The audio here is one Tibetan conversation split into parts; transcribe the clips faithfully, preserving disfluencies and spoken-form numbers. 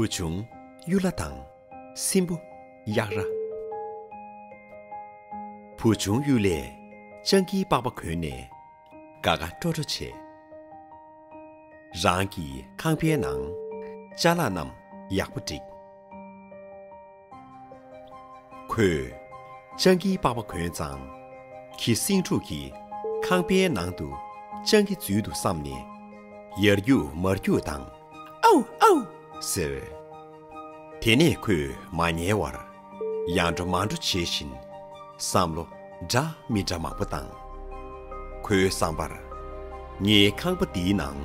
བུ་ཆུང་གཡུ་ལྷ་དང་སྲིན་པོ་གཡག་རྭ། བུ་ཆུང་གཡུ་ལྷས་སྤྱང་ཀིའི་པགས་པ་གོན་ནས་དགའ་དགའ་སྤྲོ་སྤྲོ་བྱས། རང་གི་ཁང་པའི་ནང་ཅ་ལག་རྣམས་ཡག་པོ་བསྒྲིགས། ཁོས་སྤྱང་ཀིའི་པགས་པ་གོན་ཙང་། ཁྱི་སེང་ཕྲུག་གིས་ཁང་པའི་ནང་དུ་སྤྱང་ཀི་འཛུལ་འདུག་བསམ་ནས། ཡར་རྒྱུག་མར་རྒྱུག་དང་། ཨའུ་ཨའུ་ཟེར། དེ་ནས་ཁོས་མ་ཉལ་བར་ཡར་འགྲོ་མར་འགྲོ་བྱེད་བཞིན་བསམ་བློ་འདྲ་མི་འདྲ་མང་པོ་བཏང་། ཁོའི་བསམ་པར། ངའི་ཁང་པ་འདིའི་ནང་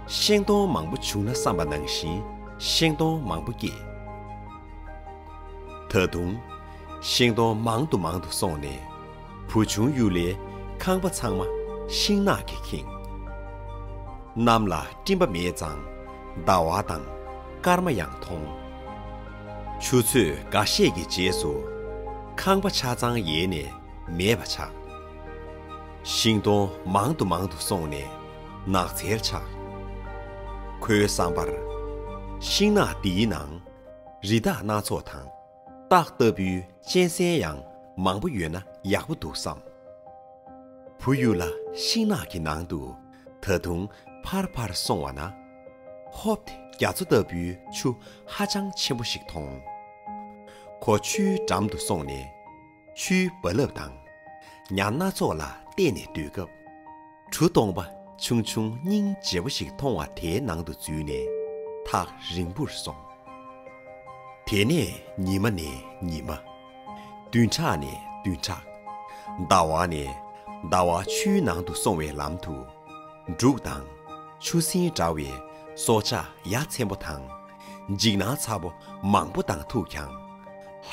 ཤིང་སྡོང་མང་པོ་བྱུང་ན་བསམ་པ་ནང་བཞིན་ཤིང་སྡོང་མང་པོ་སྐྱེས། ད་དུང་ཤིང་སྡོང་མང་དུ་མང་དུ་སོང་ནས་བུ་ཆུང་གཡུ་ལྷའི་ཁང་པ་ཚང་མ་ཤིང་ནགས་ཀྱིས་ཁེངས། གནམ་ལ་སྤྲིན་པ་མེད་ཙང་ཟླ་བ་དང་སྐར་མ་ཡང་མཐོང་། ཆུ་ཚོད་འགའ་ཤས་ཀྱི་རྗེས་སུ་ཁང་པ་ཆ་ཚང་ཡལ་ནས་མེད་པ་ཆགས། ཤིང་སྡོང་མང་དུ་མང་དུ་སོང་ནས་ནགས་ཚལ་ཆགས། ཁོའི་བསམ་པར། ཤིང་ནགས་འདིའི་ནང་རི་དྭགས་སྣ་ཚོགས་དང་། སྟག་ལྟ་བུའི་གཅན་གཟན་ཡང་མང་པོ་ཡོད་ན་ཡག་པོ་འདུག་བསམ། བུ་གཡུ་ལྷ་ཤིང་ནགས་ཀྱི་ནང་དུ་ད་དུང་ཕར་ཕར་སོང་བ་ན། ཧོབ་སྟེ་རྒྱ་མཚོ་ལྟ་བུའི་ཆུ་ཧ་ཅང་ཆེན་པོ་ཞིག་མཐོང་། ཁོ་ཆུའི་འགྲམ་དུ་སོང་ནས་ཆུའི་རྦ་རླབས་དང་ཉ་སྣ་ཚོགས་ལ་བལྟས་ནས་སྡོད་སྐབས། གྲུ་སྟོང་པ་ཆུང་ཆུང་སྙིང་རྗེ་པོ་ཞིག་མཐོང་བ་དེའི་ནང་དུ་འཛུལ་ནས་ཐག་རིང་པོར་སོང་། དེ་ནས་ཉི་མ་ནས་ཉི་མ། བདུན་ཕྲག་ནས་བདུན་ཕྲག་ཟླ་བ་ནས་ཟླ་བ་ཆུའི་ནང་དུ་སོང་བའི་ལམ་དུ། འབྲུག་དང་ཆུ་སྲིན་འདྲ་བའི་སྲོག་ཆགས་ཡ་མཚན་པོ་དང་། འཇིགས་སྣང་ཚ་པོ་མང་པོ་དང་ཐུག་ཀྱང་།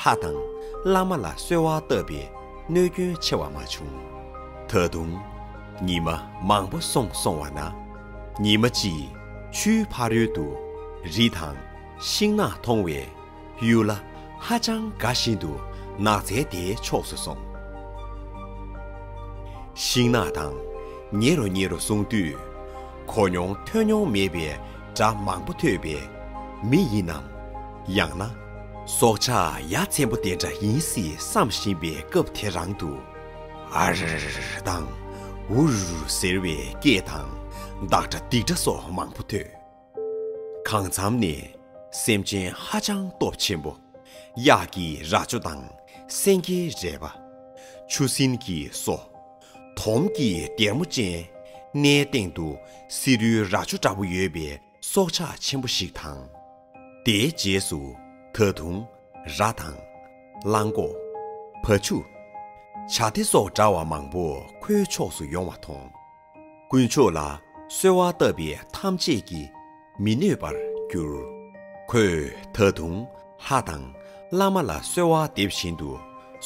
ལྷ་དང་བླ་མ་ལ་གསོལ་བ་བཏབ་པའི་གནོད་སྐྱོན་ཆེ་བ་མ་བྱུང་། ད་དུང་ཉི་མ་མང་པོ་སོང་སོང་བ་ན། ཉི་མ་གཅིག་ཆུའི་ཕ་རོལ་དུ་རི་དང་ཤིང་ནགས་མཐོང་བས། གཡུ་ལྷ་ཧ་ཅང་དགའ་བཞིན་དུ་ནགས་ཚལ་དེའི་ཕྱོགས་སུ་སོང་། ཤིང་ནགས་དང་ཉེ་རུ་ཉེ་རུ་སོང་དུས། གོ་མྱོང་ཐོས་མྱོང་མེད་པའི་སྒྲ་མང་པོ་ཐོས་པས། མི་ཡིན་ནམ། ཡང་ན། སྲོག་ཆགས་ཡ་མཚན་པོ་དེ་འདྲ་ཡིན་སྲིད་བསམ་བཞིན་པའི་སྐབས་དེ་རང་དུ། ཨ་ར་ར་དང་། འུར་རུ་ཟེར་བའི་སྐད་དང་། བདག་སྒྲ་སྡིག་སྒྲ་སོགས་མང་པོ་ཐོས། གང་འཚམ་ནས་སེམས་ཅན་ཧ་ཅང་སྟོབས་ཆེན་པོ། གཡག་གི་རྭ་ཅོ་དང་སེང་གེའི་རལ་པ། ཆུ་སྲིན་གྱི་སོ། དོམ་གྱི་སྡེར་མོ་ཅན། སྣའི་སྟེང་དུ་བསེ་རུའི་རྭ་ཅོ་འདྲ་པོ་ཡོད་པའི་སྲོག་ཆགས་ཆེན་པོ་ཞིག་དང་། དེའི་རྗེས་སུ་ད་དུང་ར་དང་། གླང་གོག་བ་ཕྱུགས། བྱ་དེ་སོགས་འདྲ་བ་མང་པོ་ཁོའི་ཕྱོགས་སུ་ཡོང་བ་མཐོང་། དཀོན་མཆོག་ལ་གསོལ་བ་བཏབ་པའི་ཐམས་ཅད་ཀྱིས་མི་གནོད་པར་གྱུར། ཁོས་ད་དུང་ལྷ་དང་བླ་མ་ལ་གསོལ་བ་འདེབས་བཞིན་དུ་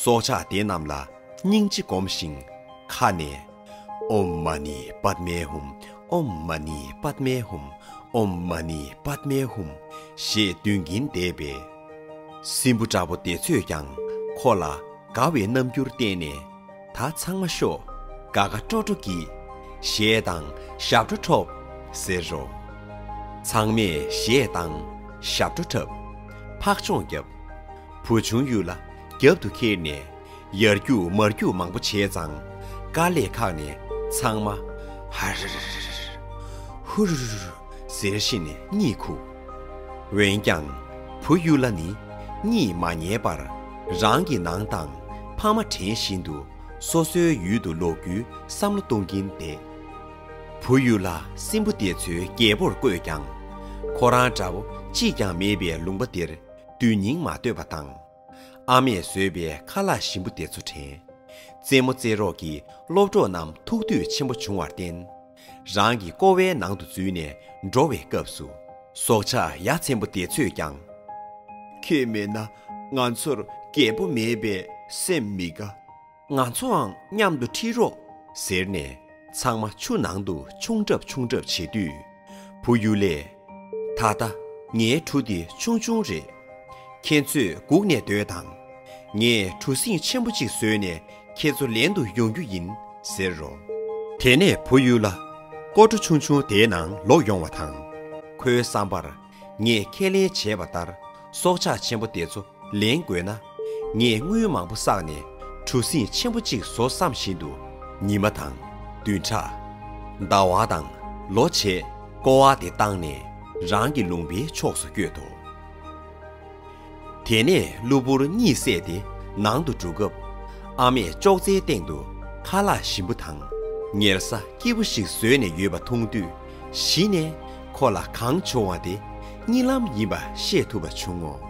སྲོག་ཆགས་དེ་རྣམས་ལ་སྙིང་རྗེ་སྒོམ་ཞིང་ཁ་ནས། ཨོཾ་མ་ཎི་པདྨེ་ཧཱུྃ། ཨོཾ་མ་ཎི་པདྨེ་ཧཱུྃ། ཨོཾ་མ་ཎི་པདྨེ་ཧཱུྃ། ཞེས་འདོན་གྱིན་བསྡད་པས། སྲིན་པོ་འདྲ་པོ་དེ་ཚོས་ཀྱང་ཁོ་ལ་དགའ་བའི་རྣམ་འགྱུར་བསྟན་ནས། ད་ཚང་མ་ཤོག། དགའ་དགའ་སྤྲོ་སྤྲོ་གྱིས། གཞས་དང་ཞབས་བྲོ་འཁྲབ། ཟེར་རོ། ཚང་མས་གཞས་དང་ཞབས་བྲོ་འཁྲབ། ཕག་མཆོང་བརྒྱབ། བུ་ཆུང་གཡུ་ལྷ་རྒྱབ་ཏུ་འཁྱེར་ནས་ཡར་རྒྱུག་མར་རྒྱུག་མང་པོ་བྱས་ཙང་། དཀའ་ལས་ཁག་ནས་ཚང་མ་ཧ་ར་ར་ར་ར། ཧུ་རུ་རུ་རུ་ཟེར་བཞིན་གཉིད་ཁུག་འོན་ཀྱང་བུ་གཡུ་ལྷ་ནི་གཉིད་མ་ཉལ་བར་རང་གི་ནང་དང་ཕ་མ་དྲན་བཞིན་དུ་སོ་སོའི་ཡུལ་དུ་ལོག་རྒྱུའི་བསམ་བློ་གཏོང་གིན་བསྡད། བུ་གཡུ་ལྷ་སྲིན་པོ་དེ་ཚོའི་རྒྱལ་པོར་བསྐོས་ཀྱང་། ཁོ་རང་འདྲ་བོ་གཅིག་ཀྱང་མེད་པའི་ལུང་པ་དེར་སྡོད་སྙིང་མ་འདོད་པ་དང་། ཨ་མས་བཟོས་པའི་ཁ་ལག་ཞིམ་པོ་དེ་ཚོ་དྲན། རྩེད་མོ་རྩེད་རོགས་ཀྱི་སློབ་གྲོགས་རྣམས་ཐུག་དུས་ཆེན་པོ་བྱུང་བར་བརྟེན། རང་གི་ཀོ་བའི་ནང་དུ་འཛུལ་ནས་འགྲོ་བའི་སྐབས་སུ། སྲོག་ཆགས་ཡ་མཚན་པོ་དེ་ཚོས་ཀྱང་། ཁྱེད་མེད་ན་ང་ཚོར་རྒྱལ་པོ་མེད་པས་སེམས་མི་དགའ། ང་ཚོའང་མཉམ་དུ་ཁྲིད་རོགས། ཟེར་ནས་ཚང་མ་ཆུ་ནང་དུ་མཆོང་གྲབས་མཆོང་གྲབས་བྱེད་དུས། བུ་གཡུ་ལྷས། ད་ལྟ་ངའི་གྲུ་འདི་ཆུང་ཆུང་རེད། ཁྱེད་ཚོས་སྒུག་ནས་སྡོད་དང་། ངས་གྲུ་གཟིངས་ཆེན་པོ་གཅིག་བཟོས་ནས་ཁྱེད་ཚོ་ལེན་དུ་ཡོང་རྒྱུ་ཡིན། ཟེར་རོ། དེ་ནས་བུ་གཡུ་ལྷ་སྐོར་བྲོ་ཆུང་ཆུང་དེའི་ནང་ལོག་ཡོང་བ་དང་། ཁོའི་བསམ་པར། ངས་ཁས་ལེན་བྱས་པ་ལྟར་སྲོག་ཆགས་ཆེན་པོ་དེ་ཚོ་ལེན་དགོས་ན། ངས་དངུལ་མང་པོ་བསགས་ནས་གྲུ་གཟིངས་ཆེན་པོ་གཅིག་བཟོ་བསམ་བཞིན་དུ། ཉི་མ་དང་། བདུན་ཕྲག་ཟླ་བ་དང་ལོ་བྱས་ཀོ་བ་དེ་བཏང་ནས་རང་གི་ལུང་པའི་ཕྱོགས་སུ་བསྐྱོད་དོ། དེ་ནས་གློ་བུར་གཉིད་སད་དེ་ནང་དུ་འགྲོ་སྐབས། ཨ་མས་ཅོག་ཙེའི་སྟེང་དུ་ཁ་ལག་ཞིམ་པོ་དང་། ཉལ་ས་སྐྱིད་པོ་ཞིག་བཟོས་ནས་ཡོད་པ་མཐོང་དུས། གཞི་ནས་ཁོ་ལ་གང་བྱུང་བ་དེ་གཉིད་ལམ་ཡིན་པ་ཤེས་ཐུབ་པ་བྱུང་ངོ་།